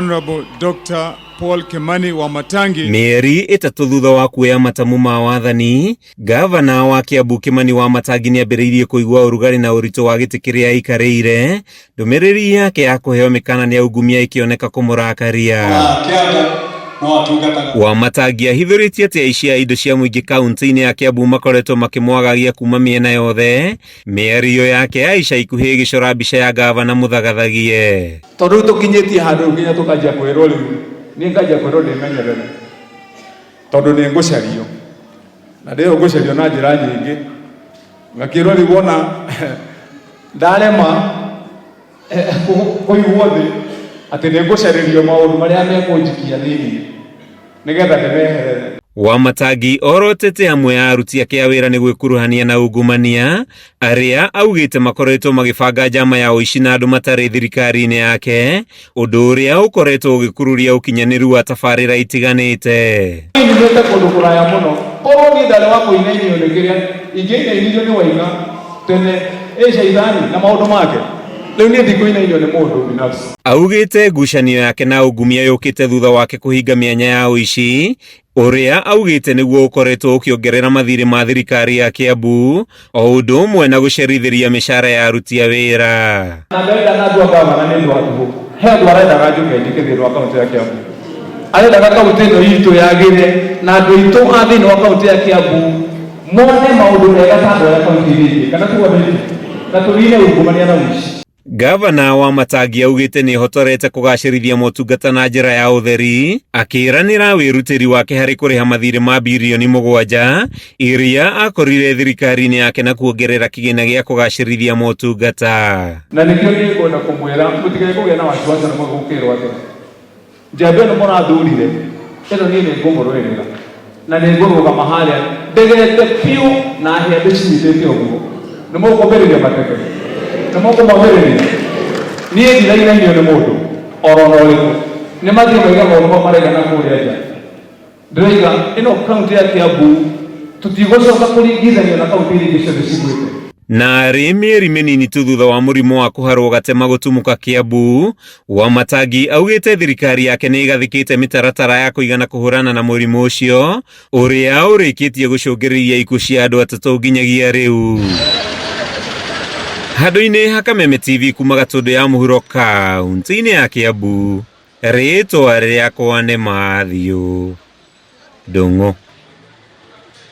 Honorable Dr. Paul Kimani Wamatangi. Mĩeri ĩtatũ thutha wa kuoya matamu ma wathani, ngavana wa Kiambu Kimani Wamatangi nĩambĩrĩirie kũigua ũrugarĩ na ũritũ wa gĩtĩ kĩrĩa aikarĩire, ndũmĩrĩri yake ya kũheo mĩkana nĩ aungumia ĩkĩoneka kũmũrakaria. Wamatangi ahithũrĩtie atĩ aici a indo cia mũingĩ kaunti-inĩ ya Kiambu makoretwo makĩmwagagia kuma mĩena yothe, mĩario yake ya ica ikuhĩ ĩgĩcora mbica ya ngavana mũthagathagie. Tondũ rĩu tũkinyĩtie handũ rĩu nginya tũkanjia kwĩrwo rĩu niĩ nganjia kwĩrwo ndĩmenyerere tondũ nĩ ngũcario na ndĩyo ngũcario na njĩra nyingĩ ngakĩrwo rĩu wona ndarema kũigwo thĩ atĩ nĩ ngũcarĩrio maũndũ marĩa mekũnjikia thĩinĩ nĩgetha ndĩmeherere. Wamatangi orotete amwe a aruti ake a wĩra nĩ gwĩkuruhania na ungumania arĩa augĩte makoretwo magĩbanga njama ya ũici na andũ matarĩ thirikari-inĩ yake, ũndũ ũrĩa ũkoretwo ũgĩkururia ũkinyanĩru wa tabarĩra itiganĩte. Nyumĩte kũndũ kũraya mũno korwo niĩ ndarĩ wa kũinainio nĩ kĩrĩa ingĩinainirio nĩ Waiga tene ĩ caithani na maũndũ make rĩu niĩ ndikũinainio nĩ mũndũ binafsi. Augĩte ngucanio yake na ungumia yũkĩte thutha wake kũhinga mĩanya ya ũici ũrĩa augĩte nĩguo ũkoretwo ũkĩongerera mathirĩ ma thirikari ya Kiambu o ũndũ ũmwe na gũcerithĩria mĩcara ya aruti a wĩra. Na ndenda na ndua gavana nĩ ũndũ wa tũhũ he andũ arendaga njũke njĩke thĩinĩ wa kaunti ya Kiambu arendaga kaunti ĩno itũ yagĩre na andũ aitũ a thĩinĩ wa kaunti ya Kiambu mone maũndũ mega ta andũ arĩa kaunti iria ingĩ kana tiguo andũ aitũ na tũnine ungumania na ũici. Gavana Wamatangi augĩte nĩ ehotorete kũgacĩrithia motungata na njĩra ya ũtheri, akĩĩranĩra wĩrutĩri wake harĩ kũrĩha mathirĩ ma birioni mũgwanja iria akorire thirikari-inĩ yake na kuongerera kĩgĩna gĩa kũgacĩrithia motungata. Na nĩkĩo niĩ ngwenda kũmwĩra mũtigae kũgĩa na wasiwasi na mũgũkĩrwo atĩ njamba ĩno mũrathurire ĩno niĩ nĩ ngũmũrũĩrĩra na nĩ ngũrũgama harĩa ndegete biũ na hĩa ndĩcinyitĩte ũguo. Nĩ mũkũmbĩrĩria mateke? Nĩ mũkũmomĩrĩria? Niĩ ndirainainio nĩ mũndũ oro na ũrĩkũ. Nĩ mathiĩ maiga maũndũ mau maraiga na kũrĩa nja. Ndĩroiga ĩno kaunti ya Kiambu tũtigũcoka kũringithanio na kaunti iria ingĩ ciothe cigwĩte. Na arĩ mĩeri mĩnini tu thutha wa mũrimũ wa kũharwo gatema gũtumũka Kiambu, Wamatangi augĩte thirikari yake nĩ ĩgathĩkĩte mĩtaratara ya kũigana kũhũrana na mũrimũ ũcio ũrĩa ũrĩkĩtie gũcũngĩrĩria ikuũ cia andũ atatũ nginyagia rĩu. Handũ-inĩ ha Kameme TV kuma Gatũndũ ya mũhuro kaunti-inĩ ya Kiambu, rĩtwa rĩakwa nĩ Matthew Ndung'u.